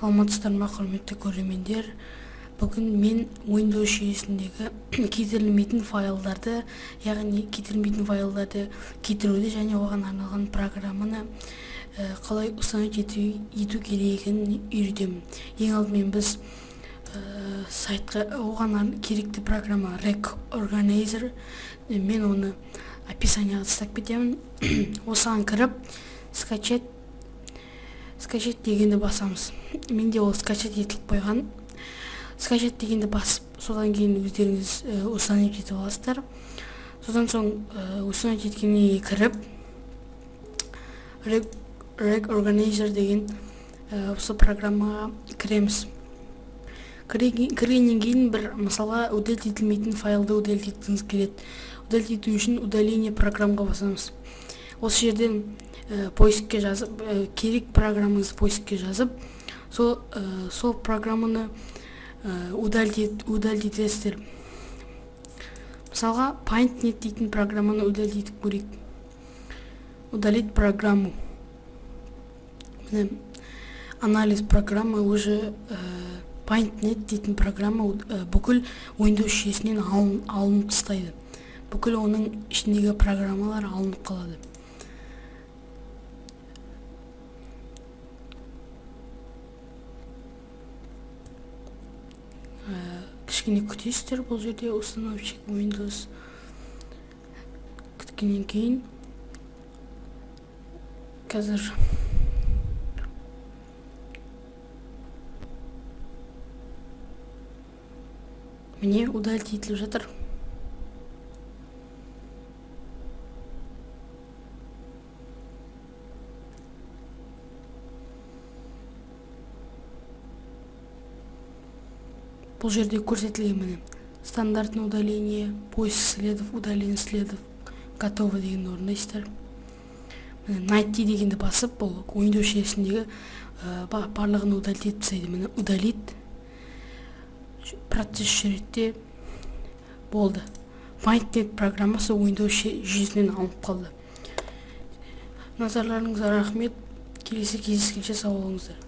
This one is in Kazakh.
Саламатсыздар ма, құрметті көрермендер! Бүгін мен Windows жүйесіндегі кетірілмейтін файлдарды, яғни кетірілмейтін файлдарды кетіруді және оған арналған программаны қалай установить ету керегін үйретемін. Ең алдымен біз сайтқа оған керекті программа Rec Organizer, мен оны описанияға тастап кетемін. Осыған кіріп, скачать дегенді басамыз. Менде ол скачать етіліп қойған. Скачать дегенді басып, содан кейін өздеріңіз установить етіп аласыздар. Содан соң установить еткеннен кейін кіріп, Rec Organizer деген осы программаға кіреміз. Кіргеннен кейін бір мысалға удалить етілмейтін файлды удалить еткіңіз келеді. Удалить ету үшін «Удаление программға» басамыз. Осы жерден поискке жазып, керек программаңызды поискке жазып, сол программаны удалить етесіздер. Мысалға, PaintNet дейтін программаны удалить етіп көрейік. Удалить программу. Міне, анализ программы. Уже PaintNet дейтін программа бүкіл Windows жүйесінен алынып тастайды. Бүкіл оның ішіндегі программалар алынып қалады. Кішкене күтесіздер. Бұл жерде установщик Windows күткеннен кейін қазір, міне, удалить етіліп жатыр. Бұл жерде көрсетілген, міне, стандартное удаление, поиск следов, удаление следов, готово дегенді орындайсыздар. Міне, «Найти» дегенді басып, бұл Windows жүйесіндегі барлығын удалить етіп тастайды. Міне, удалить процесс жүреді де, болды. PaintNet программасы Windows жүйесінен алынып қалды. Назарларыңызға рахмет! Келесі кездескенше сау болыңыздар!